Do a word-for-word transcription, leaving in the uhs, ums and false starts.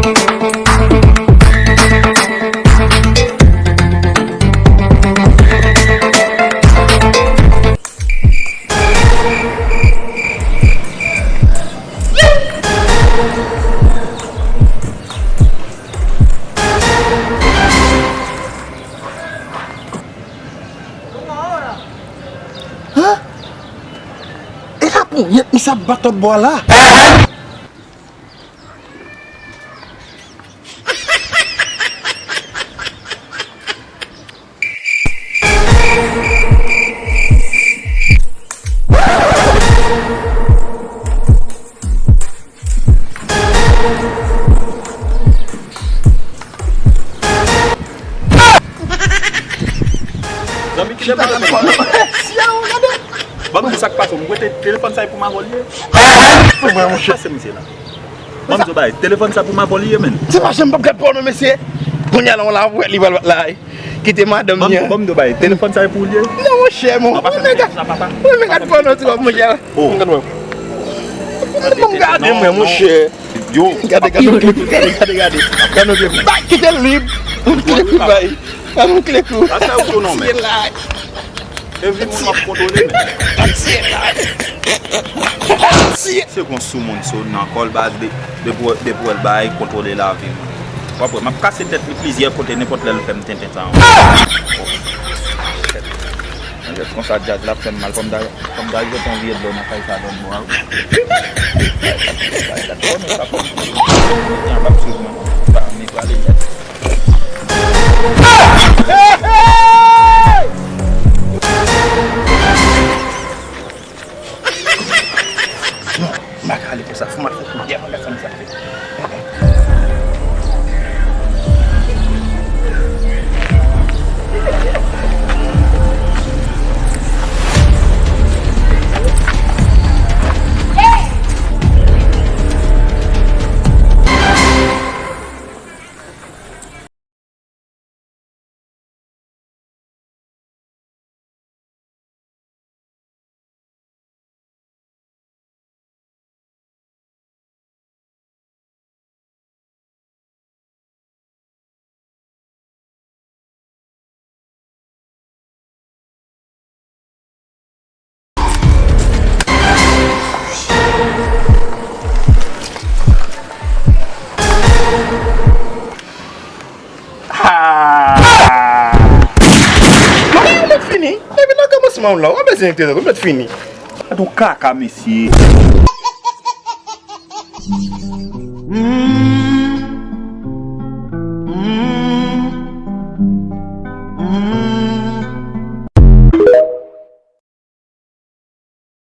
Hein? E laponyèt misye ap bat lòt bò a la. Zanmi, kite m pale. Ban m di sa k pase, m kwè te-, telefòn sa e pou Mavò li ye. Pase misye la. Ban m di w bagay, telefòn sa pou Mavò li ye, menn. Se pa jan m p ap gad pòno, mesye. Kounye a la, on la wè li pral bat la. Kite madanm li an. Ban m di w bagay, telefòn sa e pou li ye. Non, monchè, mon. Mwen mèt gad pòno twòp, monchè. Oh. Ban m gade, mwen, monchè. Yo. Gade, gade, gade, gade, gade. Gade, gade. Ba, kite l lib. Kite l lib, bay. Gade yon kle kou. Sa, sa ou tou non, men. E vi moun w ap kontwole, men. Se yon soumoun sou nan kò l baz de, de pou, de pou wè l bay kontwole lavi moun. W ap wè, m ap kase tèt li plizyè kote, nenpòt lè l fè m tenten sa ankò. Mwen jès konsa djaz la ap fè m mal, fò m ta, fò m ta jete yon vye dlo nan kay sa lòt bò a wi. Gad bò nou sa fò m, jan l ap swiv mwen, sa m li prale nèt. Non, m pa ka ale konsa, fò m al fè kou dèyè, m ap gad sa misye ap fè. Ah! Mwen, ou mèt fini. Depi nan kòmansman w la, ou pa bezwen enterè, ou mèt fini. Gad yon kaka, mesye.